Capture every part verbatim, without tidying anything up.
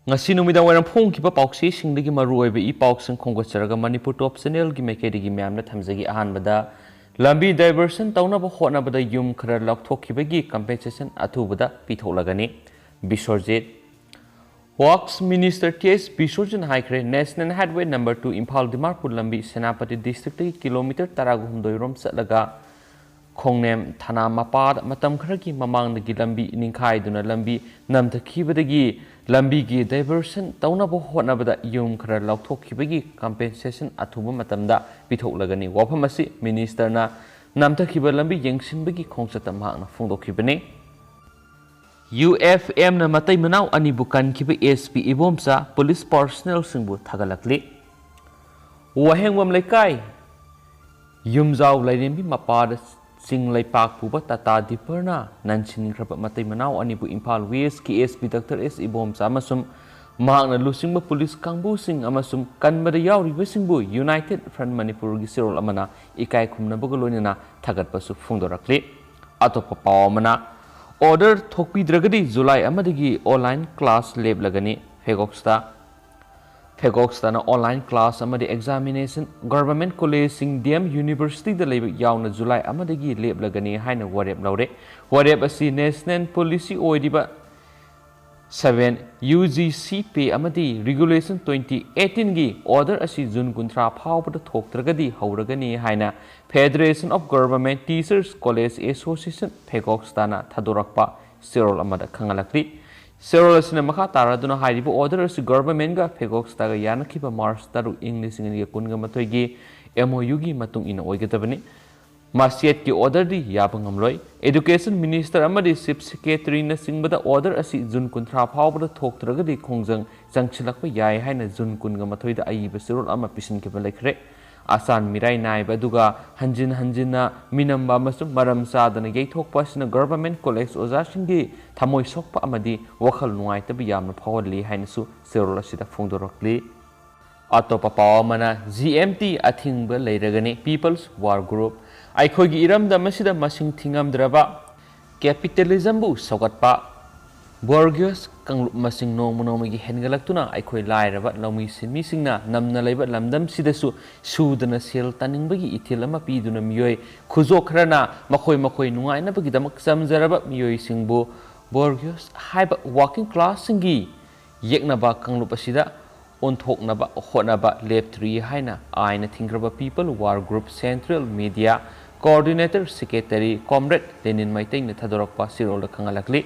ꯉꯁꯤ ꯅꯨꯃꯤꯗꯥꯡ ꯋꯥꯏꯔꯝ ꯐꯣꯡꯈꯤꯕ ꯄꯥꯎꯆꯦꯁꯤꯡꯗꯒꯤ ꯃꯔꯨꯑꯣꯏꯕ ꯏ ꯄꯥꯎꯁꯤꯡ ꯈꯣꯝꯒꯠꯆꯔꯒ ꯃꯅꯤꯄꯨꯔ ꯇꯣꯞ ꯆꯦꯅꯦꯜꯒꯤ ꯃꯥꯏꯀꯩꯗꯒꯤ ꯃꯌꯥꯝꯗ ꯊꯝꯖꯒꯦ꯫ ꯑꯍꯥꯟꯕꯗ, ꯂꯝꯕꯤ ꯗꯥꯏꯚꯔꯁꯟ ꯇꯧꯅꯕ ꯍꯣꯠꯅꯕꯗ ꯌꯨꯝ ꯈꯔ ꯂꯧꯊꯣꯛꯈꯤꯕꯒꯤ ꯀꯝꯄꯦꯟꯁꯦꯁꯟ ꯑꯊꯨꯕꯗ ꯄꯤꯊꯣꯛꯂꯒꯅꯤ꯫ ꯕꯤꯁ꯭ꯋꯖꯤꯠ꯫ ꯋꯥꯔꯛꯁ ꯃꯤꯅꯤꯁꯇꯔ ꯇꯤ ꯑꯦꯁ ꯕꯤꯁ꯭ꯋꯖꯤꯠꯅ ꯍꯥꯏꯈ꯭ꯔꯦ, national highway number two Imphal Dimapur ꯂꯝꯕꯤ ꯁꯦꯅꯥꯄꯇꯤ ꯗꯤꯁꯇ꯭ꯔꯤꯛꯇꯒꯤ ꯀꯤꯂꯣꯃꯤꯇꯔ ꯇꯔꯥꯒ ꯍꯨꯝꯗꯣꯏ ꯔꯣꯝ ꯆꯠꯂꯒ ꯈꯣꯡꯅꯦꯝ ꯊꯅꯥ ꯃꯄꯥꯗ ꯃꯇꯝ ꯈꯔꯒꯤ ꯃꯃꯥꯡꯗꯒꯤ ꯂꯝꯕꯤ ꯅꯤꯡꯈꯥꯏꯗꯨꯅ ꯂꯝꯕꯤ ꯅꯝꯊꯈꯤꯕꯗꯒꯤ ꯂꯝꯕꯤꯒꯤ ꯗꯥꯏꯚꯔꯁꯟ ꯇꯧꯅꯕ ꯍꯣꯠꯅꯕꯗ ꯌꯨꯝ ꯈꯔ ꯂꯧꯊꯣꯛꯈꯤꯕꯒꯤ ꯀꯝꯄꯦꯟꯁꯦꯁꯟ ꯑꯊꯨꯕ ꯃꯇꯝꯗ ꯄꯤꯊꯣꯛꯂꯒꯅꯤ꯫ ꯋꯥꯐꯝ ꯑꯁꯤ ꯃꯤꯅꯤꯁꯇꯔꯅ ꯅꯝꯊꯈꯤꯕ ꯂꯝꯕꯤ ꯌꯦꯡꯁꯤꯟꯕꯒꯤ ꯈꯣꯡꯆꯠꯇ ꯃꯍꯥꯛꯅ ꯐꯣꯡꯗꯣꯛꯈꯤꯕꯅꯤ꯫ ꯌꯨ ꯑꯦꯐ ꯑꯦꯝꯅ ꯃꯇꯩ ꯃꯅꯥꯎ ꯑꯅꯤꯕꯨ ꯀꯟꯈꯤꯕ ꯑꯦꯁ ꯄꯤ ꯏꯕꯣꯝꯆꯥ ꯄꯨꯂꯤꯁ ꯄꯥꯔꯁꯣꯅꯦꯜꯁꯤꯡꯕꯨ ꯊꯥꯒꯠꯂꯛꯂꯤ꯫ ꯋꯥꯍꯦꯡꯕꯝ ꯂꯩꯀꯥꯏ ꯌꯨꯝꯖꯥꯎ ꯂꯥꯏꯔꯦꯝꯕꯤ ꯃꯄꯥꯗ ꯆꯤꯡ ꯂꯩꯄꯥꯛ ꯄꯨꯕ ꯇꯥꯇꯥ ꯗꯤꯄꯔꯅ ꯅꯟꯁꯤꯟꯈ꯭ꯔꯕ ꯃꯇꯩ ꯃꯅꯥꯎ ꯑꯅꯤꯕꯨ ꯏꯝꯐꯥꯜ ꯋꯦꯁꯀꯤ ꯑꯦꯁ ꯄꯤ ꯗꯥꯛꯇꯔ ꯑꯦꯁ ꯏꯕꯣꯝꯆꯥ ꯑꯃꯁꯨꯡ ꯃꯍꯥꯛꯅ ꯂꯨꯆꯤꯡꯕ ꯄꯨꯂꯤꯁ ꯀꯥꯡꯕꯨꯁꯤꯡ ꯑꯃꯁꯨꯡ ꯀꯟꯕꯗ ꯌꯥꯎꯔꯤꯕꯁꯤꯡꯕꯨ ꯌꯨꯅꯥꯏꯇꯦꯗ ꯐ꯭ꯔꯟꯠ ꯃꯅꯤꯄꯨꯔꯒꯤ ꯆꯦꯔꯣꯜ ꯑꯃꯅ ꯏꯀꯥꯏ ꯈꯨꯝꯅꯕꯒ ꯂꯣꯏꯅꯅ ꯊꯥꯒꯠꯄꯁꯨ ꯐꯣꯡꯗꯣꯔꯛꯂꯤ꯫ ꯑꯇꯣꯞꯄ ꯄꯥꯎ ꯑꯃꯅ, ꯑꯣꯔꯗꯔ ꯊꯣꯛꯄꯤꯗ꯭ꯔꯒꯗꯤ ꯖꯨꯂꯥꯏ ꯑꯃꯗꯒꯤ ꯑꯣꯟꯂꯥꯏꯟ ꯀ꯭ꯂꯥꯁ ꯂꯦꯞꯂꯒꯅꯤ꯫ ꯐꯦꯒꯣꯛꯁꯇ ꯐꯦꯒꯣꯛꯁꯇꯅ ꯑꯣꯟꯂꯥꯏꯟ ꯀ꯭ꯂꯥꯁ ꯑꯃꯗꯤ ꯑꯦꯛꯖꯥꯃꯤꯅꯦꯁꯟ ꯒꯚꯔꯟꯃꯦꯟꯠ ꯀꯣꯂꯦꯖꯁꯤꯡ, ꯗꯤ ꯑꯦꯝ ꯌꯨꯅꯤꯚꯔꯁꯤꯇꯤꯗ ꯂꯩꯕ ꯌꯥꯎꯅ ꯖꯨꯂꯥꯏ ꯑꯃꯗꯒꯤ ꯂꯦꯞꯂꯒꯅꯤ ꯍꯥꯏꯅ ꯋꯥꯔꯦꯞ ꯂꯧꯔꯦ꯫ ꯋꯥꯔꯦꯞ ꯑꯁꯤ ꯅꯦꯁꯅꯦꯜ ꯄꯣꯂꯤꯁꯤ ꯑꯣꯏꯔꯤꯕ seven U G C pay ꯑꯃꯗꯤ ꯔꯤꯒꯨꯂꯦꯁꯟ ꯇ꯭ꯋꯦꯟꯇꯤ ꯑꯩꯠꯇꯤꯟꯒꯤ ꯑꯣꯔꯗꯔ ꯑꯁꯤ ꯖꯨꯟ ꯀꯨꯟꯊ꯭ꯔꯥ ꯐꯥꯎꯕꯗ ꯊꯣꯛꯇ꯭ꯔꯒꯗꯤ ꯍꯧꯔꯒꯅꯤ ꯍꯥꯏꯅ federation of government teachers college association ꯐꯦꯒꯣꯛꯁꯇꯅ ꯊꯥꯗꯣꯔꯛꯄ ꯆꯦꯔꯣꯜ ꯑꯃꯗ ꯈꯪꯍꯜꯂꯛꯂꯤ꯫ ꯆꯦꯔꯣꯜ ꯑꯁꯤꯅ ꯃꯈꯥ ꯇꯥꯔꯗꯨꯅ ꯍꯥꯏꯔꯤꯕ ꯑꯣꯔꯗꯔ ꯑꯁꯤ ꯒꯚꯔꯟꯃꯦꯟꯠꯒ ꯐꯦꯒꯣꯛꯁꯇꯒ ꯌꯥꯅꯈꯤꯕ ꯃꯥꯔꯆ ꯇꯔꯨꯛ, ꯏꯪ ꯂꯤꯁꯤꯡ ꯑꯅꯤꯒ ꯀꯨꯟꯒ ꯃꯥꯊꯣꯏꯒꯤ ꯑꯦꯝ ꯑꯣ ꯌꯨꯒꯤ ꯃꯇꯨꯡ ꯏꯟꯅ ꯑꯣꯏꯒꯗꯕꯅꯤ꯫ ꯃꯁꯤꯌꯦꯠꯀꯤ ꯑꯣꯔꯗꯔꯗꯤ ꯌꯥꯕ ꯉꯝꯂꯣꯏ꯫ ꯑꯦꯗꯨꯀꯦꯁꯟ ꯃꯤꯅꯤꯁꯇꯔ ꯑꯃꯗꯤ ꯆꯤꯐ ꯁꯦꯀ꯭ꯔꯦꯇꯔꯤꯅꯆꯤꯡꯕꯗ ꯑꯣꯔꯗꯔ ꯑꯁꯤ ꯖꯨꯟ ꯀꯨꯟꯊ꯭ꯔꯥ ꯐꯥꯎꯕꯗ ꯊꯣꯛꯇ꯭ꯔꯒꯗꯤ ꯈꯣꯡꯖꯪ ꯆꯪꯁꯤꯜꯂꯛꯄ ꯌꯥꯏ ꯍꯥꯏꯅ ꯖꯨꯟ ꯀꯨꯟꯒ ꯃꯥꯊꯣꯏꯗ ꯑꯏꯕ ꯆꯦꯔꯣꯜ ꯑꯃ ꯄꯤꯁꯤꯟꯈꯤꯕ ꯂꯩꯈ꯭ꯔꯦ꯫ ꯑꯆꯥꯟ ꯃꯤꯔꯥꯏ ꯅꯥꯏꯕ ꯑꯗꯨꯒ ꯍꯟꯖꯤꯟ ꯍꯟꯖꯤꯟꯅ ꯃꯤꯅꯝꯕ ꯑꯃꯁꯨꯡ ꯃꯔꯝ ꯆꯥꯗꯅ ꯌꯩꯊꯣꯛꯄ ꯑꯁꯤꯅ ꯒꯚꯔꯟꯃꯦꯟꯠ ꯀꯣꯂꯦꯖ ꯑꯣꯖꯥꯁꯤꯡꯒꯤ ꯊꯃꯣꯏ ꯁꯣꯛꯄ ꯑꯃꯗꯤ ꯋꯥꯈꯜ ꯅꯨꯡꯉꯥꯏꯇꯕ ꯌꯥꯝꯅ ꯐꯥꯎꯍꯜꯂꯤ ꯍꯥꯏꯅꯁꯨ ꯆꯦꯔꯣꯜ ꯑꯁꯤꯗ ꯐꯣꯡꯗꯣꯔꯛꯂꯤ꯫ ꯑꯇꯣꯞꯄ ꯄꯥꯎ ꯑꯃꯅ, ꯖꯤ ꯑꯦꯝ ꯇꯤ ꯑꯊꯤꯡꯕ ꯂꯩꯔꯒꯅꯤ, ꯄꯤꯄꯜꯁ ꯋꯥꯔ ꯒ꯭ꯔꯨꯞ꯫ ꯑꯩꯈꯣꯏꯒꯤ ꯏꯔꯝꯗꯝ ꯑꯁꯤꯗ ꯃꯁꯤꯡ ꯊꯤꯉꯝꯗ꯭ꯔꯕ ꯀꯦꯄꯤꯇꯦꯂꯤꯖꯝꯕꯨ ꯁꯧꯒꯠꯄ, ꯕꯣꯔꯒꯤꯌꯁ ꯀꯥꯡꯂꯨꯞ ꯃꯁꯤꯡ ꯅꯣꯡꯃ ꯅꯣꯡꯃꯒꯤ ꯍꯦꯟꯒꯠꯂꯛꯇꯨꯅ ꯑꯩꯈꯣꯏ ꯂꯥꯏꯔꯕ ꯂꯧꯃꯤ ꯁꯤꯟꯃꯤꯁꯤꯡꯅ ꯅꯝꯅ ꯂꯩꯕ ꯂꯝꯗꯝꯁꯤꯗꯁꯨ ꯁꯨꯗꯅ ꯁꯦꯜ ꯇꯥꯅꯤꯡꯕꯒꯤ ꯏꯊꯤꯜ ꯑꯃ ꯄꯤꯗꯨꯅ ꯃꯤꯑꯣꯏ ꯈꯨꯖꯣ ꯈꯔꯅ ꯃꯈꯣꯏ ꯃꯈꯣꯏ ꯅꯨꯡꯉꯥꯏꯅꯕꯒꯤꯗꯃꯛ ꯆꯝꯖꯔꯕ ꯃꯤꯑꯣꯏꯁꯤꯡꯕꯨ ꯕꯣꯔꯒꯤꯌꯁ ꯍꯥꯏꯕ ꯋꯥꯔꯀꯤꯡ ꯀ꯭ꯂꯥꯁꯁꯤꯡꯒꯤ ꯌꯦꯛꯅꯕ ꯀꯥꯡꯂꯨꯞ ꯑꯁꯤꯗ ꯑꯣꯟꯊꯣꯛꯅꯕ ꯍꯣꯠꯅꯕ ꯂꯦꯞꯇ꯭ꯔꯤ ꯍꯥꯏꯅ ꯑꯥꯏꯟꯅ ꯊꯤꯡꯈ꯭ꯔꯕ people war group central media coordinator secretary comrade Lenin ꯃꯩꯇꯩꯅ ꯊꯥꯗꯣꯔꯛꯄ ꯆꯦꯔꯣꯜꯗ ꯈꯪꯍꯜꯂꯛꯂꯤ꯫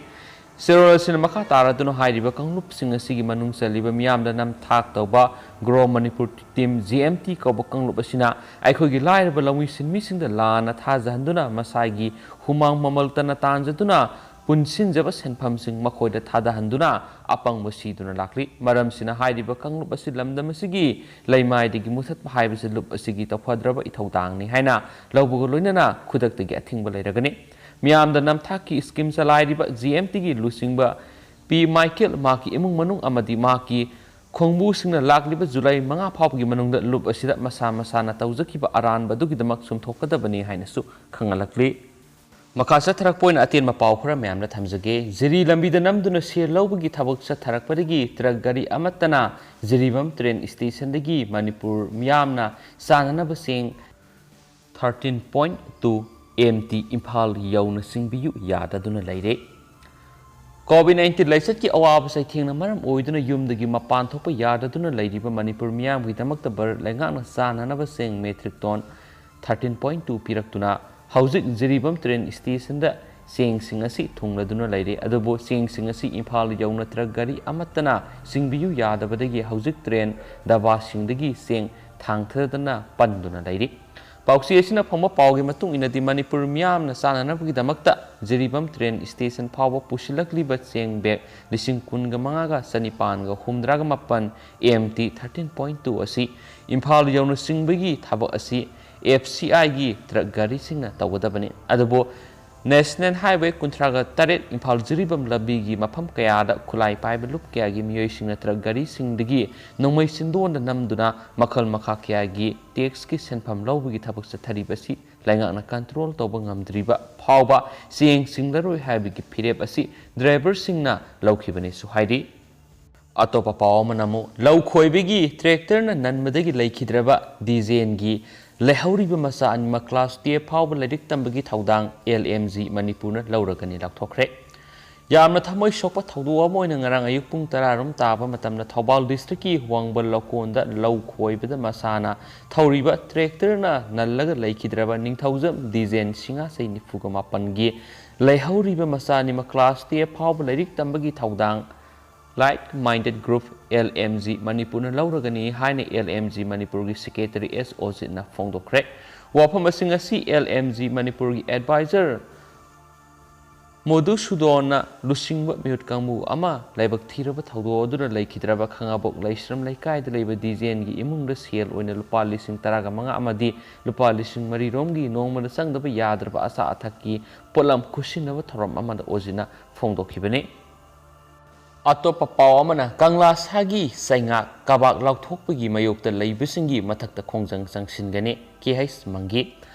ꯆꯦꯔꯣꯜ ꯑꯁꯤꯅ ꯃꯈꯥ ꯇꯥꯔꯗꯨꯅ ꯍꯥꯏꯔꯤꯕ ꯀꯥꯡꯂꯨꯞꯁꯤꯡ ꯑꯁꯤꯒꯤ ꯃꯅꯨꯡ ꯆꯜꯂꯤꯕ ꯃꯤꯌꯥꯝꯗ ꯅꯝꯊꯥꯛ ꯇꯧꯕ grow Manipur team G M T ꯀꯧꯕ ꯀꯥꯡꯂꯨꯞ ꯑꯁꯤꯅ ꯑꯩꯈꯣꯏꯒꯤ ꯂꯥꯏꯔꯕ ꯂꯧꯃꯤ ꯁꯤꯟꯃꯤꯁꯤꯡꯗ ꯂꯥꯟꯅ ꯊꯥꯖꯍꯟꯗꯨꯅ ꯃꯁꯥꯒꯤ ꯍꯨꯃꯥꯡ ꯃꯃꯜꯇꯅ ꯇꯥꯟꯖꯗꯨꯅ ꯄꯨꯟꯁꯤꯟꯖꯕ ꯁꯦꯟꯐꯝꯁꯤꯡ ꯃꯈꯣꯏꯗ ꯊꯥꯗꯍꯟꯗꯨꯅ ꯑꯄꯪꯕ ꯁꯤꯗꯨꯅ ꯂꯥꯛꯂꯤ꯫ ꯃꯔꯝꯁꯤꯅ ꯍꯥꯏꯔꯤꯕ ꯀꯥꯡꯂꯨꯞ ꯑꯁꯤ ꯂꯝꯗꯝ ꯑꯁꯤꯒꯤ ꯂꯩꯃꯥꯏꯗꯒꯤ ꯃꯨꯊꯠꯄ ꯍꯥꯏꯕꯁꯤ ꯂꯨꯞ ꯑꯁꯤꯒꯤ ꯇꯧꯐꯗ꯭ꯔꯕ ꯏꯊꯧꯗꯥꯡꯅꯤ ꯍꯥꯏꯅ ꯂꯧꯕꯒ ꯂꯣꯏꯅꯅ ꯈꯨꯗꯛꯇꯒꯤ ꯑꯊꯤꯡꯕ ꯂꯩꯔꯒꯅꯤ꯫ ꯃꯤꯌꯥꯝꯗ ꯅꯝꯊꯥꯛꯀꯤ ꯁ꯭ꯀꯤꯝ ꯆꯂꯥꯏꯔꯤꯕ ꯖꯤ ꯑꯦꯝ ꯇꯤꯒꯤ ꯂꯨꯆꯤꯡꯕ ꯄꯤ ꯃꯥꯏꯀꯦꯜ, ꯃꯍꯥꯛꯀꯤ ꯏꯃꯨꯡ ꯃꯅꯨꯡ ꯑꯃꯗꯤ ꯃꯍꯥꯛꯀꯤ ꯈꯣꯡꯕꯨꯁꯤꯡꯅ ꯂꯥꯛꯂꯤꯕ ꯖꯨꯂꯥꯏ ꯃꯉꯥ ꯐꯥꯎꯕꯒꯤ ꯃꯅꯨꯡꯗ ꯂꯨꯞ ꯑꯁꯤꯗ ꯃꯁꯥ ꯃꯁꯥꯅ ꯇꯧꯖꯈꯤꯕ ꯑꯔꯥꯟꯕ ꯑꯗꯨꯒꯤꯗꯃꯛ ꯆꯨꯝꯊꯣꯛꯀꯗꯕꯅꯤ ꯍꯥꯏꯅꯁꯨ ꯈꯪꯍꯜꯂꯛꯂꯤ꯫ ꯃꯈꯥ ꯆꯠꯊꯔꯛꯄ ꯑꯣꯏꯅ ꯑꯇꯦꯟꯕ ꯄꯥꯎ ꯈꯔ ꯃꯌꯥꯝꯗ ꯊꯝꯖꯒꯦ꯫ ꯖꯤꯔꯤ ꯂꯝꯕꯤꯗ ꯅꯝꯗꯨꯅ ꯁꯦꯜ ꯂꯧꯕꯒꯤ ꯊꯕꯛ ꯆꯠꯊꯔꯛꯄꯗꯒꯤ ꯇ꯭ꯔꯛ ꯒꯥꯔꯤ ꯑꯃꯠꯇꯅ ꯖꯤꯔꯤꯕꯝ ꯇ꯭ꯔꯦꯟ ꯁ꯭ꯇꯦꯁꯟꯗꯒꯤ ꯃꯅꯤꯄꯨꯔ ꯃꯤꯌꯥꯝꯅ ꯆꯥꯅꯅꯕ ꯆꯦꯡ thirteen point two M T Imphal ꯌꯧꯅ ꯆꯤꯡꯕꯤꯌꯨ ꯌꯥꯗꯗꯨꯅ ꯂꯩꯔꯦ꯫ ꯀꯣꯚꯤꯗ ꯅꯥꯏꯟꯇꯤꯟ ꯂꯥꯏꯆꯠꯀꯤ ꯑꯋꯥꯕ ꯆꯩꯊꯦꯡꯅ ꯃꯔꯝ ꯑꯣꯏꯗꯨꯅ ꯌꯨꯝꯗꯒꯤ ꯃꯄꯥꯟ ꯊꯣꯛꯄ ꯌꯥꯗꯗꯨꯅ ꯂꯩꯔꯤꯕ ꯃꯅꯤꯄꯨꯔ ꯃꯤꯌꯥꯝꯒꯤꯗꯃꯛꯇ ꯚꯥꯔꯠ ꯂꯩꯉꯥꯛꯅ ꯆꯥꯅꯅꯕ ꯆꯦꯡ metric ton thirteen point two ꯄꯤꯔꯛꯇꯨꯅ ꯍꯧꯖꯤꯛ ꯖꯤꯔꯤꯕꯝ ꯇ꯭ꯔꯦꯟ ꯁ꯭ꯇꯦꯁꯟꯗ ꯆꯦꯡꯁꯤꯡ ꯑꯁꯤ ꯊꯨꯡꯂꯗꯨꯅ ꯂꯩꯔꯦ꯫ ꯑꯗꯨꯕꯨ ꯆꯦꯡꯁꯤꯡ ꯑꯁꯤ ꯏꯝꯐꯥꯜ ꯌꯧꯅ ꯇ꯭ꯔꯛ ꯒꯥꯔꯤ ꯑꯃꯠꯇꯅ ꯆꯤꯡꯕꯤꯌꯨ ꯌꯥꯗꯕꯗꯒꯤ ꯍꯧꯖꯤꯛ ꯇ꯭ꯔꯦꯟ ꯗꯕꯥꯁꯤꯡꯗꯒꯤ ꯆꯦꯡ ꯊꯥꯡꯊꯗꯅ ꯄꯟꯗꯨꯅ ꯂꯩꯔꯤ꯫ ꯄꯥꯎꯆꯦ ꯑꯁꯤꯅ ꯐꯪꯕ ꯄꯥꯎꯒꯤ ꯃꯇꯨꯡ ꯏꯟꯅꯗꯤ ꯃꯅꯤꯄꯨꯔ ꯃꯤꯌꯥꯝꯅ ꯆꯥꯅꯅꯕꯒꯤꯗꯃꯛꯇ ꯖꯤꯔꯤꯕꯝ ꯇ꯭ꯔꯦꯟ ꯁ꯭ꯇꯦꯁꯟ ꯐꯥꯎꯕ ꯄꯨꯁꯤꯜꯂꯛꯂꯤꯕ ꯆꯦꯡ ꯕꯦꯒ ꯂꯤꯁꯤꯡ ꯀꯨꯟꯒ ꯃꯉꯥꯒ ꯆꯅꯤꯄꯥꯟꯒ ꯍꯨꯝꯗ꯭ꯔꯥꯒ ꯃꯥꯄꯟ M T thirteen point two ꯑꯁꯤ ꯏꯝꯐꯥꯜ ꯌꯧꯅ ꯆꯤꯡꯕꯒꯤ ꯊꯕꯛ ꯑꯁꯤ ꯑꯦꯐ ꯁꯤ ꯑꯥꯏꯒꯤ ꯇ꯭ꯔꯛ ꯒꯥꯔꯤꯁꯤꯡꯅ ꯇꯧꯒꯗꯕꯅꯤ꯫ ꯑꯗꯨꯕꯨ ꯅꯦꯁꯅꯦꯜ ꯍꯥꯏꯋꯦ ꯀꯨꯟꯊ꯭ꯔꯥꯒ ꯇꯔꯦꯠ ꯏꯝꯐꯥꯜ ꯖꯤꯔꯤꯕꯝ ꯂꯝꯕꯤꯒꯤ ꯃꯐꯝ ꯀꯌꯥꯗ ꯈꯨꯠꯂꯥꯏ ꯄꯥꯏꯕ ꯂꯨꯞ ꯀꯌꯥꯒꯤ ꯃꯤꯑꯣꯏꯁꯤꯡꯅ ꯇ꯭ꯔꯛ ꯒꯥꯔꯤꯁꯤꯡꯗꯒꯤ ꯅꯣꯡꯃꯩ ꯆꯤꯟꯗꯣꯟꯗ ꯅꯝꯗꯨꯅ ꯃꯈꯜ ꯃꯈꯥ ꯀꯌꯥꯒꯤ ꯇꯦꯛꯁꯀꯤ ꯁꯦꯟꯐꯝ ꯂꯧꯕꯒꯤ ꯊꯕꯛ ꯆꯠꯊꯔꯤꯕ ꯑꯁꯤ ꯂꯩꯉꯥꯛꯅ ꯀꯟꯇ꯭ꯔꯣꯜ ꯇꯧꯕ ꯉꯝꯗ꯭ꯔꯤꯕ ꯐꯥꯎꯕ ꯆꯦꯡ ꯆꯤꯡꯂꯔꯣꯏ ꯍꯥꯏꯕꯒꯤ ꯐꯤꯔꯦꯞ ꯑꯁꯤ ꯗ꯭ꯔꯥꯏꯚꯔꯁꯤꯡꯅ ꯂꯧꯈꯤꯕꯅꯦꯁꯨ ꯍꯥꯏꯔꯤ꯫ ꯑꯇꯣꯞꯄ ꯄꯥꯎ ꯑꯃꯅ ꯑꯃꯨꯛ ꯂꯧ ꯈꯣꯏꯕꯒꯤ ꯇ꯭ꯔꯦꯛꯇꯔꯅ ꯅꯟꯕꯗꯒꯤ ꯂꯩꯈꯤꯗ꯭ꯔꯕ ꯗꯤꯖꯦꯟꯒꯤ ꯂꯩꯍꯧꯔꯤꯕ ꯃꯆꯥ ꯑꯅꯤꯃꯛ ꯀ꯭ꯂꯥꯁ ꯇꯨꯌꯦꯜꯐ ꯐꯥꯎꯕ ꯂꯥꯏꯔꯤꯛ ꯇꯝꯕꯒꯤ ꯊꯧꯗꯥꯡ ꯑꯦꯜ ꯑꯦꯝ ꯖꯤ ꯃꯅꯤꯄꯨꯔꯅ ꯂꯧꯔꯒꯅꯤ ꯂꯥꯎꯊꯣꯛꯈ꯭ꯔꯦ꯫ ꯌꯥꯝꯅ ꯊꯃꯣꯏ ꯁꯣꯛꯄ ꯊꯧꯗꯣꯛ ꯑꯃ ꯑꯣꯏꯅ ꯉꯔꯥꯡ ꯑꯌꯨꯛ ꯄꯨꯡ ꯇꯔꯥ ꯔꯣꯝ ꯇꯥꯕ ꯃꯇꯝꯗ ꯊꯧꯕꯥꯜ ꯗꯤꯁꯇ꯭ꯔꯤꯛꯀꯤ ꯋꯥꯡꯕꯜ ꯂꯧꯀꯣꯟꯗ ꯂꯧ ꯈꯣꯏꯕꯗ ꯃꯁꯥꯅ ꯊꯧꯔꯤꯕ ꯇ꯭ꯔꯦꯛꯇꯔꯅ ꯅꯜꯂꯒ ꯂꯩꯈꯤꯗ꯭ꯔꯕ ꯅꯤꯡꯊꯧꯖꯝ ꯗꯤꯖꯦꯟ ꯁꯤꯡꯉꯥꯁꯩ ꯅꯤꯐꯨꯒ ꯃꯥꯄꯟꯒꯤ ꯂꯩꯍꯧꯔꯤꯕ ꯃꯆꯥ ꯑꯅꯤꯃꯛ ꯀ꯭ꯂꯥꯁ ꯇꯨꯌꯦꯜꯐ ꯐꯥꯎꯕ ꯂꯥꯏꯔꯤꯛ ꯇꯝꯕꯒꯤ ꯊꯧꯗꯥꯡ Like Minded Group, L M G, ꯃꯅꯤꯄꯨꯔꯅ ꯂꯧꯔꯒꯅꯤ ꯍꯥꯏꯅ ꯑꯦꯜ ꯑꯦꯝ ꯖꯤ ꯃꯅꯤꯄꯨꯔꯒꯤ ꯁꯦꯀ꯭ꯔꯦꯇꯔꯤ ꯑꯦꯁ ꯑꯣꯖꯤꯠꯅ ꯐꯣꯡꯗꯣꯛꯈ꯭ꯔꯦ꯫ ꯋꯥꯐꯝ ꯑꯁꯤꯡ ꯑꯁꯤ ꯑꯦꯜ ꯑꯦꯝ ꯖꯤ ꯃꯅꯤꯄꯨꯔꯒꯤ ꯑꯦꯗꯚꯥꯏꯖꯔ ꯃꯣꯗꯨꯁꯨꯗꯣꯟꯅ ꯂꯨꯆꯤꯡꯕ ꯃꯤꯍꯨꯠ ꯀꯥꯡꯕꯨ ꯑꯃ ꯂꯥꯏꯕꯛ ꯊꯤꯔꯕ ꯊꯧꯗꯣꯛ ꯑꯗꯨꯅ ꯂꯩꯈꯤꯗ꯭ꯔꯕ ꯈꯥꯉꯕꯣꯛ ꯂꯩꯁ꯭ꯔꯝ ꯂꯩꯀꯥꯏꯗ ꯂꯩꯕ ꯗꯤꯖꯦꯟꯒꯤ ꯏꯃꯨꯡꯗ ꯁꯦꯜ ꯑꯣꯏꯅ ꯂꯨꯄꯥ ꯂꯤꯁꯤꯡ ꯇꯔꯥꯒ ꯃꯉꯥ ꯑꯃꯗꯤ ꯂꯨꯄꯥ ꯂꯤꯁꯤꯡ ꯃꯔꯤ ꯔꯣꯝꯒꯤ ꯅꯣꯡꯃꯗ ꯆꯪꯗꯕ ꯌꯥꯗ꯭ꯔꯕ ꯑꯆꯥ ꯑꯊꯛꯀꯤ ꯄꯣꯠꯂꯝ ꯈꯨꯠꯁꯤꯟꯅꯕ ꯊꯧꯔꯝ ꯑꯃꯗ ꯑꯣꯖꯤꯠꯅ ꯐꯣꯡꯗꯣꯛꯈꯤꯕꯅꯤ꯫ ꯑꯇꯣꯞꯄ ꯄꯥꯎ ꯑꯃꯅ, ꯀꯪꯂꯥ ꯁꯥꯒꯤ ꯆꯩꯉꯥꯛ ꯀꯕꯥꯛ ꯂꯥꯎꯊꯣꯛꯄꯒꯤ ꯃꯥꯌꯣꯛꯇ ꯂꯩꯕꯁꯤꯡꯒꯤ ꯃꯊꯛꯇ ꯈꯣꯡꯖꯪ ꯆꯪꯁꯤꯟꯒꯅꯤ, ꯀꯦ ꯑꯩꯆ ꯃꯪꯒꯤ꯫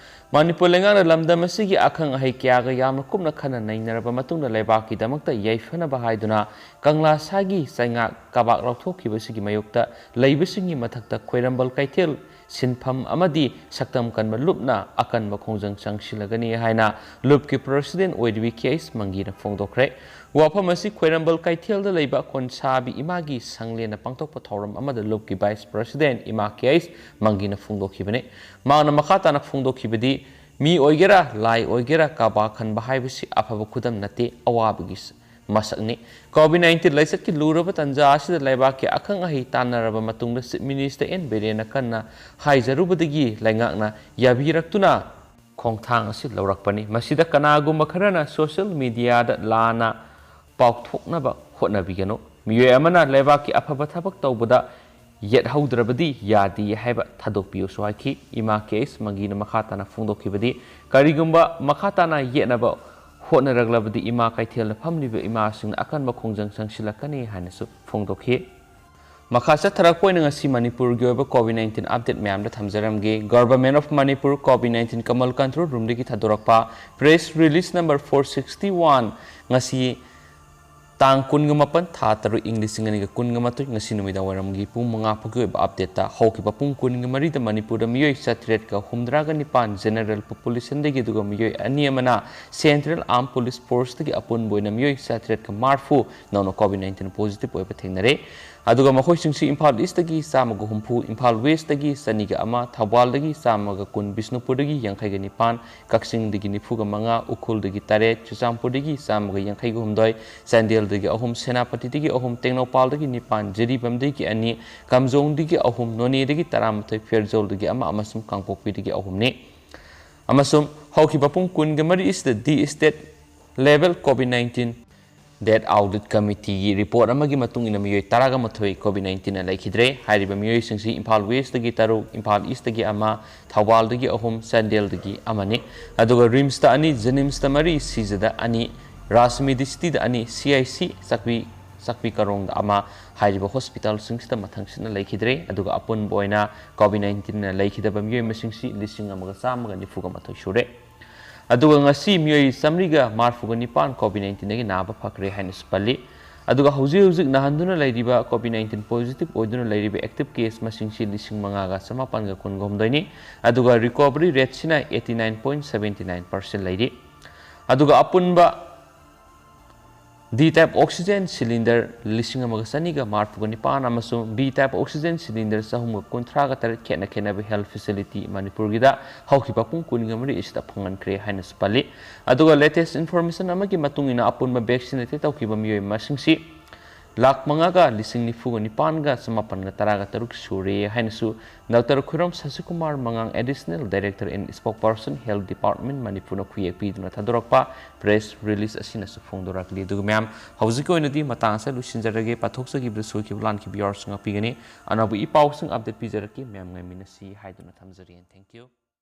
ꯃꯅꯤꯄꯨꯔ ꯂꯩꯉꯥꯛꯅ ꯂꯝꯗꯝ ꯑꯁꯤꯒꯤ ꯑꯈꯪ ꯑꯍꯩ ꯀꯌꯥꯒ ꯌꯥꯝꯅ ꯀꯨꯞꯅ ꯈꯟꯅ ꯅꯩꯅꯔꯕ ꯃꯇꯨꯡꯗ ꯂꯩꯕꯥꯛꯀꯤꯗꯃꯛꯇ ꯌꯥꯏꯐꯅꯕ ꯍꯥꯏꯗꯨꯅ ꯀꯪꯂꯥ ꯁꯥꯒꯤ ꯆꯩꯉꯥꯛ ꯀꯕꯥꯛ ꯂꯥꯎꯊꯣꯛꯈꯤꯕꯁꯤꯒꯤ ꯃꯥꯌꯣꯛꯇ ꯂꯩꯕꯁꯤꯡꯒꯤ ꯃꯊꯛꯇ ꯈ꯭ꯋꯥꯏꯔꯝꯕꯟ ꯀꯩꯊꯦꯜ ꯁꯤꯟꯐꯝ ꯑꯃꯗꯤ ꯁꯛꯇꯝ ꯀꯟꯕ ꯂꯨꯞꯅ ꯑꯀꯟꯕ ꯈꯣꯡꯖꯪ ꯆꯪꯁꯤꯜꯂꯒꯅꯤ ꯍꯥꯏꯅ ꯂꯨꯞꯀꯤ ꯄ꯭ꯔꯁꯤꯗꯦꯟ ꯑꯣꯏꯔꯤꯕꯤ ꯀꯦ ꯑꯩꯆ ꯃꯪꯒꯤꯅ ꯐꯣꯡꯗꯣꯛꯈ꯭ꯔꯦ꯫ ꯋꯥꯐꯝ ꯑꯁꯤ ꯈ꯭ꯋꯥꯏꯔꯝꯕꯟ ꯀꯩꯊꯦꯜꯗ ꯂꯩꯕ ꯈꯣꯟꯁꯥꯕꯤ ꯏꯃꯥꯒꯤ ꯁꯪꯂꯦꯟꯅ ꯄꯥꯡꯊꯣꯛꯄ ꯊꯧꯔꯝ ꯑꯃꯗ ꯂꯨꯞꯀꯤ ꯚꯥꯏꯁ ꯄ꯭ꯔꯁꯤꯗꯦꯟ ꯏꯃꯥ ꯀꯦ ꯑꯩꯆ ꯃꯪꯒꯤꯅ ꯐꯣꯡꯗꯣꯛꯈꯤꯕꯅꯤ꯫ ꯃꯍꯥꯛꯅ ꯃꯈꯥ ꯇꯥꯅ ꯐꯣꯡꯗꯣꯛꯈꯤꯕꯗꯤ, ꯃꯤ ꯑꯣꯏꯒꯦꯔꯥ, ꯂꯥꯏ ꯑꯣꯏꯒꯦꯔꯥ, ꯀꯕꯥꯛ ꯈꯟꯕ ꯍꯥꯏꯕꯁꯤ ꯑꯐꯕ ꯈꯨꯗꯝ ꯅꯠꯇꯦ, ꯑꯋꯥꯕꯒꯤ ꯃꯁꯛꯅꯤ꯫ ꯀꯣꯚꯤꯗ ꯅꯥꯏꯟꯇꯤꯟ ꯂꯥꯏꯆꯠꯀꯤ ꯂꯨꯔꯕ ꯇꯥꯟꯖꯥ ꯑꯁꯤꯗ ꯂꯩꯕꯥꯛꯀꯤ ꯑꯈꯪ ꯑꯍꯩ ꯇꯥꯟꯅꯔꯕ ꯃꯇꯨꯡꯗ ꯆꯤꯐ ꯃꯤꯅꯤꯁꯇꯔ ꯑꯦꯟ ꯕꯤꯔꯦꯟꯅ ꯀꯟꯅ ꯍꯥꯏꯖꯔꯨꯕꯗꯒꯤ ꯂꯩꯉꯥꯛꯅ ꯌꯥꯕꯤꯔꯛꯇꯨꯅ ꯈꯣꯡꯊꯥꯡ ꯑꯁꯤ ꯂꯧꯔꯛꯄꯅꯤ꯫ ꯃꯁꯤꯗ ꯀꯅꯥꯒꯨꯝꯕ ꯈꯔꯅ ꯁꯣꯁꯤꯌꯦꯜ ꯃꯤꯗꯤꯌꯥꯗ ꯂꯥꯟꯅ ꯄꯥꯎꯊꯣꯛꯅꯕ ꯍꯣꯠꯅꯕꯤꯒꯅꯨ꯫ ꯃꯤꯑꯣꯏ ꯑꯃꯅ ꯂꯩꯕꯥꯛꯀꯤ ꯑꯐꯕ ꯊꯕꯛ ꯇꯧꯕꯗ ꯌꯦꯠꯍꯧꯗ꯭ꯔꯕꯗꯤ ꯌꯥꯗꯦ ꯍꯥꯏꯕ ꯊꯥꯗꯣꯛꯄꯤꯌꯨꯁꯨ ꯍꯥꯏꯈꯤ꯫ ꯏꯃꯥ ꯀꯦ ꯑꯩꯆ ꯃꯪꯒꯤꯅ ꯃꯈꯥ ꯇꯥꯅ ꯐꯣꯡꯗꯣꯛꯈꯤꯕꯗꯤ, ꯀꯔꯤꯒꯨꯝꯕ ꯃꯈꯥ ꯇꯥꯅ ꯌꯦꯠꯅꯕ ꯍꯣꯠꯅꯔꯛꯂꯕꯗꯤ ꯏꯃꯥ ꯀꯩꯊꯦꯜꯗ ꯐꯝꯂꯤꯕ ꯏꯃꯥꯁꯤꯡꯅ ꯑꯀꯟꯕ ꯈꯣꯡꯖꯪ ꯆꯪꯁꯤꯜꯂꯛꯀꯅꯤ ꯍꯥꯏꯅꯁꯨ ꯐꯣꯡꯗꯣꯛꯈꯤ꯫ ꯃꯈꯥ ꯆꯠꯊꯔꯛꯄ ꯑꯣꯏꯅ ꯉꯁꯤ ꯃꯅꯤꯄꯨꯔꯒꯤ ꯑꯣꯏꯕ COVID nineteen update ꯃꯌꯥꯝꯗ ꯊꯝꯖꯔꯝꯒꯦ꯫ Government of Manipur COVID nineteen Kamal Control Roomꯗꯒꯤ ꯊꯥꯗꯣꯔꯛꯄ press release number four sixty one, ꯉꯁꯤ ꯇꯥꯡ ꯀꯨꯟꯒ ꯃꯥꯄꯟ, ꯊꯥ ꯇꯔꯨꯛ, ꯏꯪ ꯂꯤꯁꯤꯡ ꯑꯅꯤꯒ ꯀꯨꯟꯒ ꯃꯥꯊꯣꯏ, ꯉꯁꯤ ꯅꯨꯃꯤꯗꯥꯡ ꯋꯥꯏꯔꯝꯒꯤ ꯄꯨꯡ ꯃꯉꯥ ꯐꯥꯎꯒꯤ ꯑꯣꯏꯕ updateꯇ ꯍꯧꯈꯤꯕ ꯄꯨꯡ ꯀꯨꯟꯒ ꯃꯔꯤꯗ ꯃꯅꯤꯄꯨꯔꯗ ꯃꯤꯑꯣꯏ ꯆꯥꯇ꯭ꯔꯦꯠꯀ ꯍꯨꯝꯗ꯭ꯔꯥꯒ ꯅꯤꯄꯥꯟ general populationꯗꯒꯤ, ꯑꯗꯨꯒ ꯃꯤꯑꯣꯏ ꯑꯅꯤ ꯑꯃꯅ Central Armed Police Forceꯇꯒꯤ, ꯑꯄꯨꯟꯕ ꯑꯣꯏꯅ ꯃꯤꯑꯣꯏ ꯆꯥꯇ꯭ꯔꯦꯠꯀ ꯃꯔꯤꯐꯨ ꯅꯧꯅ COVID nineteen positive ꯑꯣꯏꯕ ꯊꯦꯡꯅꯔꯦ꯫ ꯑꯗꯨꯒ ꯃꯈꯣꯏꯁꯤꯡꯁꯤ ꯏꯝꯐꯥꯜ Eastꯇꯒꯤ ꯆꯥꯝꯃꯒ ꯍꯨꯝꯐꯨ, ꯏꯝꯐꯥꯜ Westꯇꯒꯤ ꯆꯅꯤꯒ ꯑꯃ, ꯊꯧꯕꯥꯜꯗꯒꯤ ꯆꯥꯝꯃꯒ ꯀꯨꯟ, ꯕꯤꯁꯅꯨꯄꯨꯔꯗꯒꯤ ꯌꯥꯡꯈꯩꯒ ꯅꯤꯄꯥꯟ, ꯀꯛꯆꯤꯡꯗꯒꯤ ꯅꯤꯐꯨꯒ ꯃꯉꯥ, ꯎꯈ꯭ꯔꯨꯜꯗꯒꯤ ꯇꯔꯦꯠ, ꯆꯨꯔꯆꯥꯟꯄꯨꯔꯗꯒꯤ ꯆꯥꯝꯃꯒ ꯌꯥꯡꯈꯩꯒ ꯍꯨꯝꯗꯣꯏ, ꯆꯥꯟꯗꯦꯜꯗꯒꯤ ꯑꯍꯨꯝ, ꯁꯦꯅꯥꯄꯇꯤꯗꯒꯤ ꯑꯍꯨꯝ, ꯇꯦꯡꯅꯧꯄꯥꯜꯗꯒꯤ ꯅꯤꯄꯥꯟ, ꯖꯤꯔꯤꯕꯥꯝꯗꯒꯤ ꯑꯅꯤ, ꯀꯥꯝꯖꯣꯡꯗꯒꯤ ꯑꯍꯨꯝ, ꯅꯣꯅꯦꯗꯒꯤ ꯇꯔꯥꯃꯥꯊꯣꯏ, ꯐꯦꯔꯖꯧꯜꯗꯒꯤ ꯑꯃ ꯑꯃꯁꯨꯡ ꯀꯥꯡꯄꯣꯛꯄꯤꯗꯒꯤ ꯑꯍꯨꯝꯅꯤ꯫ ꯑꯃꯁꯨꯡ ꯍꯧꯈꯤꯕ ꯄꯨꯡ ꯀꯨꯟꯒ ꯃꯔꯤ ꯑꯁꯤꯗꯗꯤ state level COVID nineteen death audit committeeꯒꯤ report ꯑꯃꯒꯤ ꯃꯇꯨꯡ ꯏꯟꯅ ꯃꯤꯑꯣꯏ ꯇꯔꯥꯒ ꯃꯥꯊꯣꯏ COVID nineteenꯅ ꯂꯩꯈꯤꯗ꯭ꯔꯦ꯫ ꯍꯥꯏꯔꯤꯕ ꯃꯤꯑꯣꯏꯁꯤꯡꯁꯤ ꯏꯝꯐꯥꯜ Westꯇꯒꯤ ꯇꯔꯨꯛ, ꯏꯝꯐꯥꯜ Eastꯇꯒꯤ ꯑꯃ, ꯊꯧꯕꯥꯜꯗꯒꯤ ꯑꯍꯨꯝ, ꯆꯥꯟꯗꯦꯜꯗꯒꯤ ꯑꯃꯅꯤ꯫ ꯑꯗꯨꯒ RIMSꯇ ꯑꯅꯤ, JNIMSꯇ ꯃꯔꯤ, ꯁꯤꯖꯗ ꯑꯅꯤ, ꯔꯥꯖ ꯃꯦꯗꯤꯁꯤꯇꯤꯗ ꯑꯅꯤ, CIC ꯆꯥꯛꯄꯤ, ꯆꯥꯛꯄꯤ ꯀꯥꯔꯣꯡꯗ ꯑꯃ, ꯍꯥꯏꯔꯤꯕ hospitalꯁꯤꯡꯁꯤꯗ ꯃꯊꯪꯁꯤꯠꯅ ꯂꯩꯈꯤꯗ꯭ꯔꯦ꯫ ꯑꯗꯨꯒ ꯑꯄꯨꯟꯕ ꯑꯣꯏꯅ COVID nineteenꯅ ꯂꯩꯈꯤꯗꯕ ꯃꯤꯑꯣꯏ ꯃꯁꯤꯡꯁꯤ ꯂꯤꯁꯤꯡ ꯑꯃꯒ ꯆꯥꯝꯃꯒ ꯅꯤꯐꯨꯒ ꯃꯥꯊꯣꯏ ꯁꯨꯔꯦ꯫ ꯑꯗꯨꯒ ꯉꯁꯤ ꯃꯤꯑꯣꯏ ꯆꯥꯃꯔꯤꯒ ꯃꯔꯤꯐꯨꯒ ꯅꯤꯄꯥꯟ COVID nineteenꯗꯒꯤ ꯅꯥꯕ ꯐꯈ꯭ꯔꯦ ꯍꯥꯏꯅꯁꯨ ꯄꯜꯂꯤ꯫ ꯑꯗꯨꯒ ꯍꯧꯖꯤꯛ ꯍꯧꯖꯤꯛ ꯅꯥꯍꯟꯗꯨꯅ ꯂꯩꯔꯤꯕ COVID nineteen positive ꯑꯣꯏꯗꯨꯅ ꯂꯩꯔꯤꯕ active case ꯃꯁꯤꯡꯁꯤ ꯂꯤꯁꯤꯡ ꯃꯉꯥꯒ ꯆꯃꯥꯄꯟꯒ ꯀꯨꯟꯒ ꯍꯨꯝꯗꯣꯏꯅꯤ꯫ ꯑꯗꯨꯒ recovery rateꯁꯤꯅ eighty nine point seventy nine percent ꯂꯩꯔꯤ꯫ ꯑꯗꯨꯒ ꯑꯄꯨꯟꯕ D type oxygen cylinder ꯂꯤꯁꯤꯡ ꯑꯃꯒ ꯆꯅꯤꯒ ꯃꯔꯤꯐꯨꯒ ꯅꯤꯄꯥꯟ ꯑꯃꯁꯨꯡ B type oxygen cylinder ꯆꯍꯨꯝꯒ ꯀꯨꯟꯊ꯭ꯔꯥꯒ ꯇꯔꯦꯠ ꯈꯦꯠꯅ ꯈꯦꯠꯅꯕ health facility ꯃꯅꯤꯄꯨꯔꯒꯤꯗ ꯍꯧꯈꯤꯕ ꯄꯨꯡ ꯀꯨꯟꯒ ꯃꯔꯤ ꯑꯁꯤꯗ ꯐꯪꯍꯟꯈ꯭ꯔꯦ ꯍꯥꯏꯅꯁꯨ ꯄꯜꯂꯤ꯫ ꯑꯗꯨꯒ latest information ꯑꯃꯒꯤ ꯃꯇꯨꯡ ꯏꯟꯅ ꯑꯄꯨꯟꯕ vaccinated ꯇꯧꯈꯤꯕ ꯃꯤꯑꯣꯏ ꯃꯁꯤꯡꯁꯤ ꯂꯥꯈ ꯃꯉꯥꯒ ꯂꯤꯁꯤꯡ ꯅꯤꯐꯨꯒ ꯅꯤꯄꯥꯟꯒ ꯆꯃꯥꯄꯟꯒ ꯇꯔꯥꯒ ꯇꯔꯨꯛ ꯁꯨꯔꯦ ꯍꯥꯏꯅꯁꯨ Doctor ꯈꯨꯔꯝ ꯁꯁꯤꯀꯨꯃꯥꯔ ꯃꯉꯥꯡ, Additional Director and Spokesperson Health Department ꯃꯅꯤꯄꯨꯔꯅ ꯈꯨꯌꯦꯛ ꯄꯤꯗꯨꯅ ꯊꯥꯗꯣꯔꯛꯄ press release ꯑꯁꯤꯅꯁꯨ ꯐꯣꯡꯗꯣꯔꯛꯂꯤ꯫ ꯑꯗꯨꯒ ꯃꯌꯥꯝ, ꯍꯧꯖꯤꯛꯀꯤ ꯑꯣꯏꯅꯗꯤ ꯃꯇꯥꯡ ꯑꯁꯤꯗ ꯂꯣꯏꯁꯤꯟꯖꯔꯒꯦ꯫ ꯄꯥꯊꯣꯛꯆꯈꯤꯕꯗ ꯁꯣꯏꯈꯤꯕ ꯂꯥꯟꯈꯤꯕ ꯌꯥꯎꯔꯁꯨ ꯉꯥꯛꯄꯤꯒꯅꯤ꯫ ꯑꯅꯧꯕ ꯏ ꯄꯥꯎꯁꯤꯡ update ꯄꯤꯖꯔꯛꯀꯦ꯫ ꯃꯌꯥꯝ ꯉꯥꯏꯃꯤꯟꯅꯁꯤ ꯍꯥꯏꯗꯨꯅ ꯊꯝꯖꯔꯤ꯫ Thank you꯫